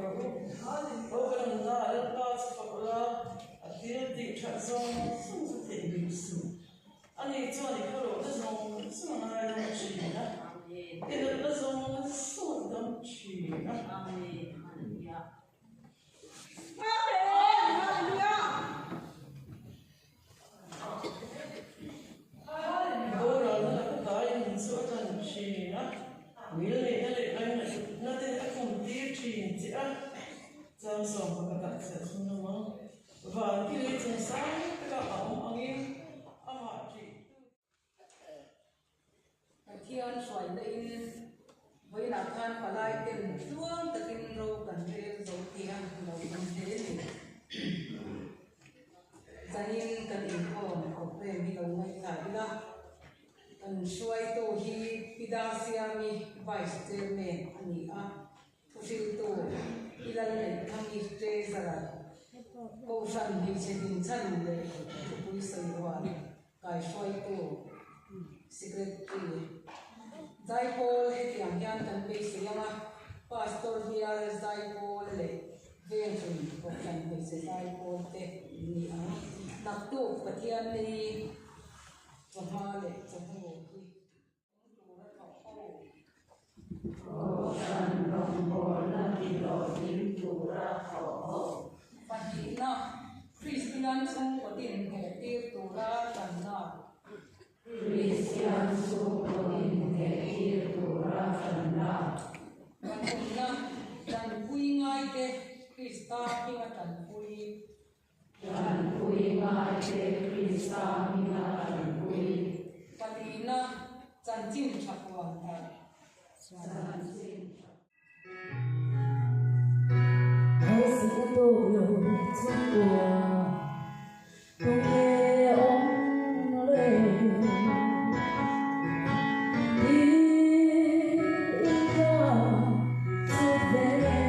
rawh u. Aw ka nunna Lalpa chu fak ula, a thil tih that zawng zawng chu theihnghilh suh. Ani chuan i khawlohna zawng zawng a ngaidam thin a, i natna zawng zawng a tidam thin a. Boralna laka dai nun chu a tan thin a, mil neihna leh ngainatna te a khum tir thin che a, chang sawm pakhatah chhiah chhun awm ang. Van ki lei chung sang taka a awm angin amah ṭih tu. Pathian hruaina in vawiinah khan palai ten tluang takin ro kan rel zo tih a lo awm hle a ni. Zanin kan inkhawm programme hi lo ngaihthla ila, kan hruaitu hi Pi Darsiami Vice Chairman a ni a, Thuhriltu i lal neih thang i Treasurer, Kohhran hmeichhe dinchhan leh thupui sawirual kaihruaitu Secretary Zaipawl hetiang hian kan beisei ang a, Pastor bial Zaipawl leh Venghlun Kohhran hmeichhe Zaipawl te ni ang. Naktuk Pathianni chawhma leh chawhnu hi. Kohhran rawngbawlna tihlawhtling tura thawh ho. Pahnihna, Kristian chhungkaw inhnehtir tura tanna. Kristian chhungkaw inhnehtir tura tanna. Pathumna, Tanpui ngaite Krista hminga tanpui. Tanpui ngaite Krista hminga tanpui. Palina chanchin tha puan darh. Chanchin tha. Harsatna tawk lo chhungkua tunge awm le? Tiin ka chhut vel a.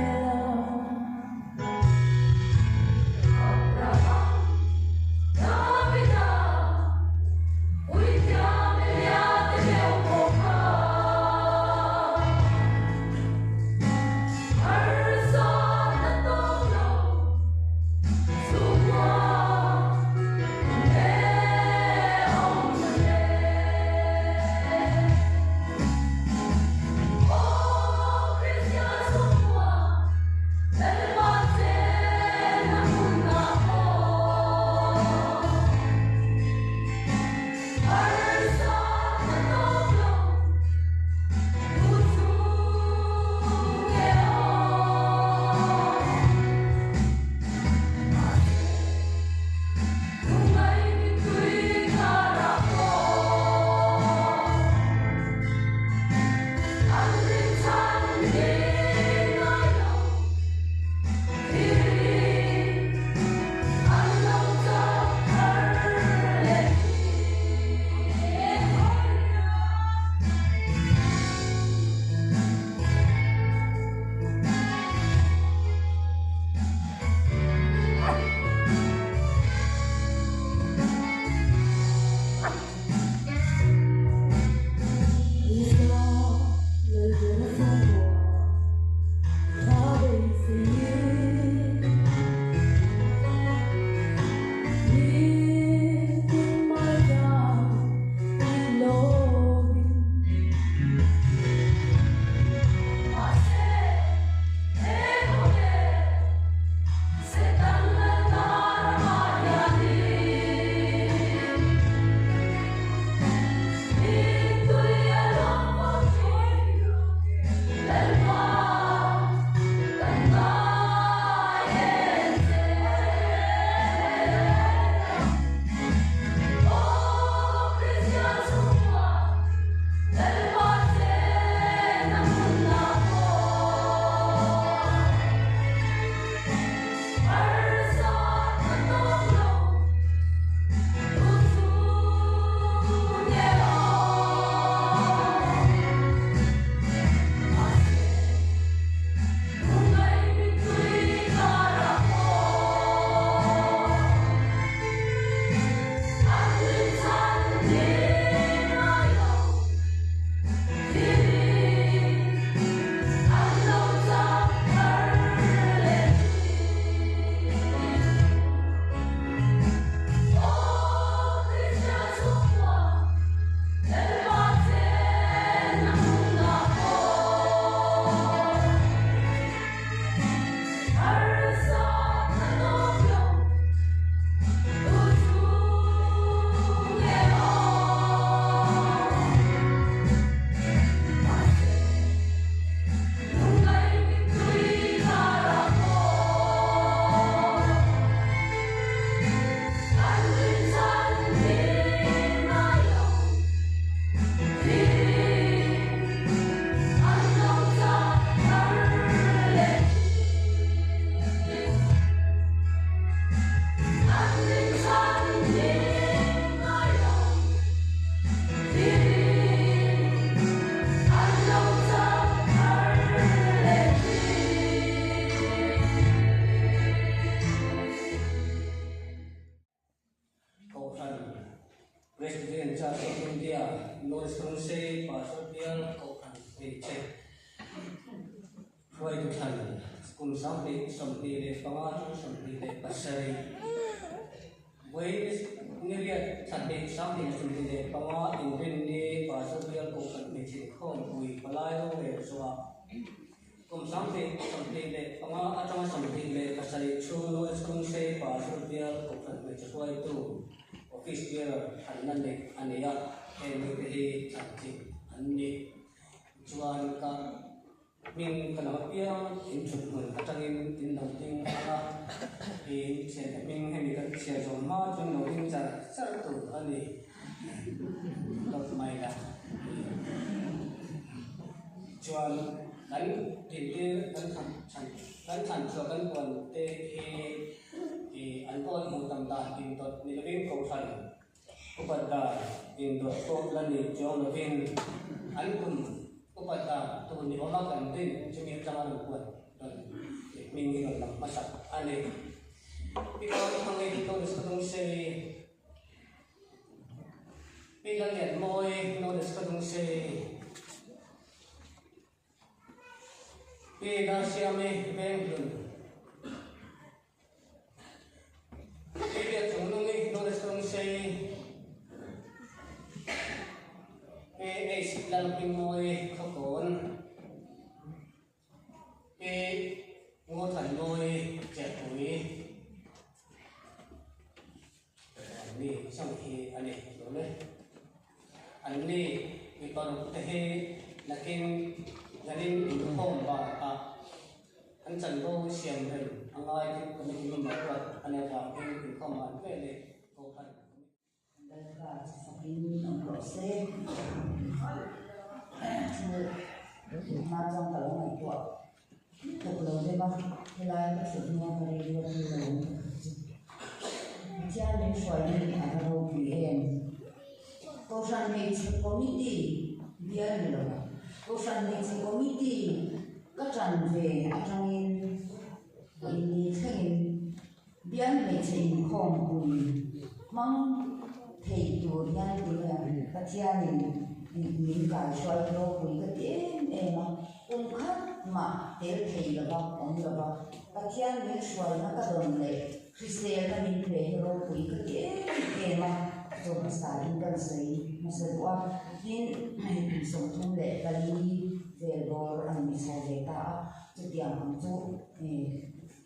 Church of India, North Lungsei Pastor Bial Kohhran Hmeichhe Hruaitu thlan kum 2025 chu 27 vawi ni riat thla hnih 2025 Inrinni Pastor Bial Kohhran Hmeichhe Inkhawmpui palai rorel zawhah Kum 2025 atanga 27 chhung Noise Kawngsei Pastor Bial Kohhran Hmeichhe hruaitu Office Bearer thlanna neih a nei a, heng mite hi thlan chi an ni. Chuan ka hming ka lam apiang in thut hmun atangin in lo ding ang a, in thiante hming hemi kan chhiar zawm hma chuan lo ding char char tur a ni. Dawt mai la. Chuan kan dintir kan thlan chhan kan thlan chhuah kan puan te hi ih an vote hmuh tam dan indawt ni lovin kohhran upat dan indawt pawh la ni chuang lovin an kum upat dan tur ni awma kan rin chumi atanga rawn puan rawn ih hming hi rawn lang hmasak a ni. Ikaw hmangin Lawrence ka dawngsei. Pi Lallianmawi Knowledge ka dawngsei. Pi Darsiami Venghlun Pi Biakchungnungi Knowledge ka dawngsei. Pi H Lalhmingmawi Khawkawn Pi Ngawthanmawi Chiahpui An ni chauh hi a ni lo le. An ni mi paruk te hi nakin zanin inkhawm bakah an chanvo siam rem a ngai tih committee member ruat a nih avangin inkhawm an ve leh Kohhran Committee Lalpa chu fakin awm rawh se. Chu hma chuan ka lo ngaihtuah Thawk lo deuh a, helai ka thut hnuah ka rilru a tir lo ang ka khat chu. Pathian min hruai hi a va ropui em? Kohhran Hmeichhe Committee bial ni lo, Kohhran Hmeichhe Committee ka ṭan ve aṭangin vawiin thlengin bial hmeichhe inkhawmpui hmang thei tur hian ti mai ang, Pathianin min kaihruai ropui ka ti em em a, kum khat mah tel thei lova awm lova Pathian min hruaina ka dawn leh hriselna min pe hi ropui ka ti em em a, chaw hmasa in kan sawi hmasa duh a, tin hei kum 34 vel bawr a ni chho ve ta a, chutiang ang chu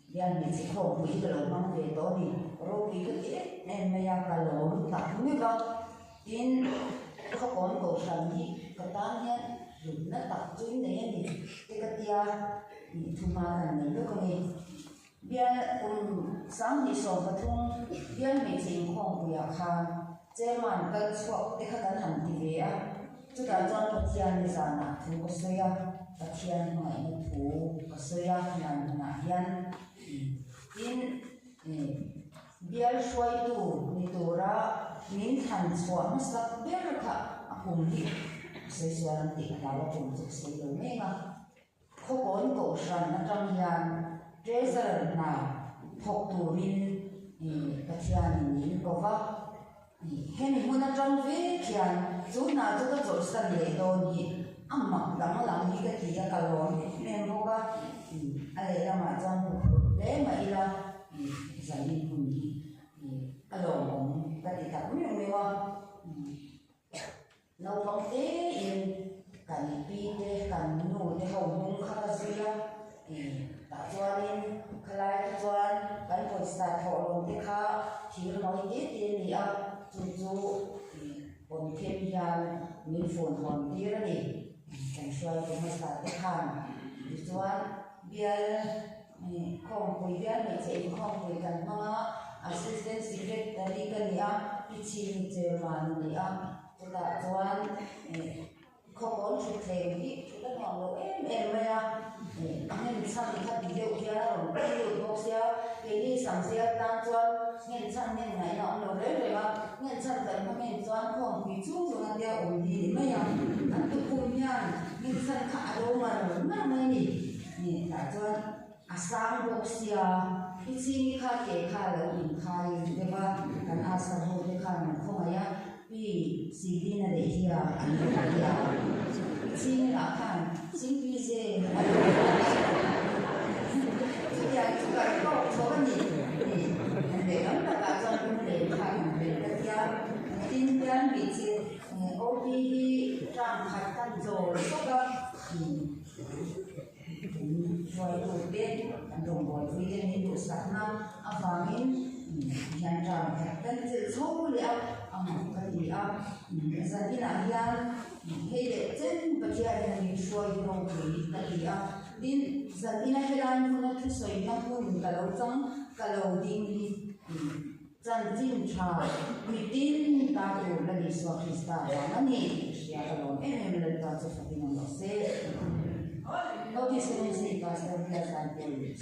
Hian hmeichhe khawmpui hi ka lo hmang ve tawh a ni. Ropui ka ti em em mai a, ka lawm tak meuh a. Tin, khawkawn kohhran hi ka tan hian hlutna tak chu in nei a ni te ka tia ih thu hma kan nei lawk a ni. Bial kum 2013 bial hmeichhe inkhawmpuiah khan chairman kal chhuak te kha kan han ti ve a. Chutah chuan Pathian ni zanah thu ka sawi a, Pathian hmangaihna thu ka sawi a, khilai hmunah hian tin bial hruaitu ni tura min thlan chhuah hmasak ber kha a kum hi a sawi sual ang tih ka hlau a, kum chu ka sawi lo mek a. Khawkawn kohhran atang hian Treasurer hna thawk turin Pathianin min ko va. Hemi hmun atang vek hian chu hna chu ka chawlhsan leh dawn hi a mak danglam hi ka ti a, ka lawm em em bawk a. A lehlamah chuan huphurh hle mah ila zanin hun hi a lawmawm ka ti tak meuh meuh a. Naupang tein kan pi te kan nu te ho hnung kha ka zui a, tah chuanin khalai te chuan kan pawisa thawhlawm te kha thir mawi te te a ni a, chu chu pawn them hian min fun hawn tir a ni, kan hruaitu hmasa te khan tichuan bial khawmpui bial hmeichhe inkhawmpui kan hmang a, assistant secretary ka ni a, pi chhing chairman a ni a. Chutah chuan khawkawn thutthleng hi thut a nuam lo em em mai a, a nghenchhan kha ti deuh hian a rawn kal lut bawk sia, keini Sangsial tan chuan nghenchhan nghen ngaihna a awm lo reng reng a, nghenchhan kan hma nghen chuan khawmpui chung zawng a tia awm hi ni mai a, an tukhum hian nghenchhan kha a lo mar mar mai a ni, tah chuan a sang bawk sia, i chhing kha ke kha a lo inkhai deuh a, kan asa ho te khan an khawngaih a. Pi Sihtina leh hia an lo ti a. Pi Chhingi lah khan Chingpi ze a lo ti a. Chutiang chu kan tawk tho a ni tih an lehlam takah chuan lunglen kha an hmel ka tia. Tin hian hmeichhe OP hi term khat kan chawl bawk a. Hruaitute an rawngbawlpui te min duhsakna avangin hian term khat kan chelh chho leh a, a mak ka ti a. Zan inah hian hei leh chen Pathianin min hruai ropui ka ti a. Tin, zan ina helai hmuna thusawina hmun ka lo chang, ka lo ding hi Chanchin tha mitin ta tur la Isua Krista vang a ni tih hria ka lawm em em Lalpa chu fakin awm rawh se. Notice Community Pastor Bial Tanpui.